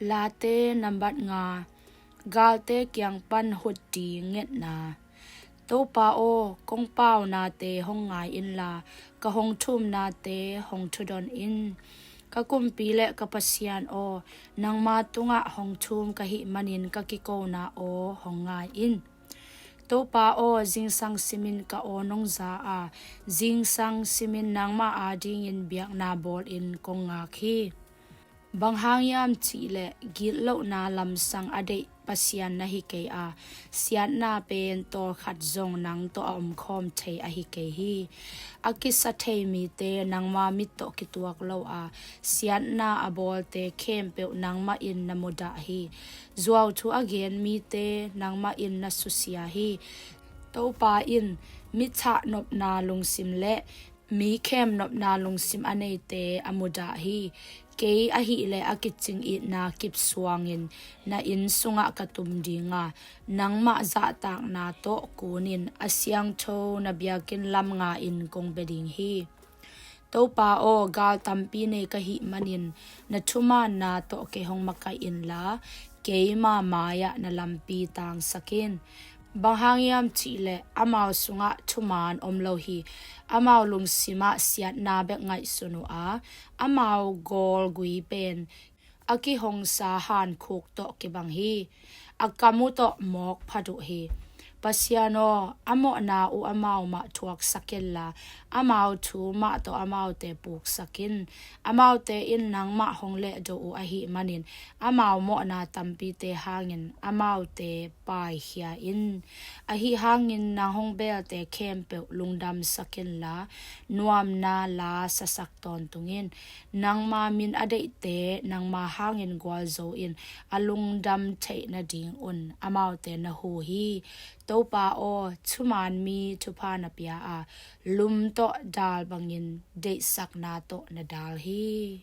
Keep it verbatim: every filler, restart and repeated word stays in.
Late nambat nga. Galte kiang pan hut ding ngetna. Topa aw, kong pau nate hong ngai inla, ka hong thum nate hong thudon in. Ka kumpi le ka Pasian aw, nangma tungah hong thum ka hih manin ka kikona aw hong ngai in. Topa aw, zingsang simin ka aw nong za a, zingsang simin nangma adingin biakna bawlin kong ngak hi. Bang hang hiam cihleh gitlohna lamsang a deih Pasian na hi kei a, siatna pen tawlkhat zong nang tawh a omkhawm thei ahi kei hi. A kisa thei mite nangma mit tawh kituak lo a, siatna a bawlte khempeuh nangmah in na mudah hi. Zuauthu a gen mite nangmah in na susia hi. Topa in mi thah nopna lungsim le mi khem nopna lungsim a neite a mudah hi. Kei ahileh a kicing itna kip suangin na inn sungah ka tum ding a, nangmah zahtakna tawh kunin a siangtho na biakinn lam nga-in kong bia ding hi. Topa aw, gal tampi nei ka hih manin na thumaanna tawh kei hong makaih inla, keima mai-ah na lampi tangsak in. Bang hang hiam cihleh amau sungah thumaan om lo hi. Amau lungsimah siatna bek ngaihsun uh a, amau gawlgui pen a kihongsa hankhuk tawh kibang hi. A kam uh tawh mawk phat uh hi. Pasian aw, a mawhna uh amau mah thuaksak inla, amau thu mah tawh amaute puksak in. Amaute in nangmah hong lehdo uh ahih manin amau mawhna tampite hangin amaute paikhia in. Ahi hangin nang hong belte khempeuh lungdamsak inla, nuamna la sasak tawntung in. Nangma min a deihte nangma hangin gualzo in a lungdam theih nadingun amaute na hu hi. Topa aw, thumaan mi thupha na pia a, lum tawh dal bangin deihsakna tawh na dal hi.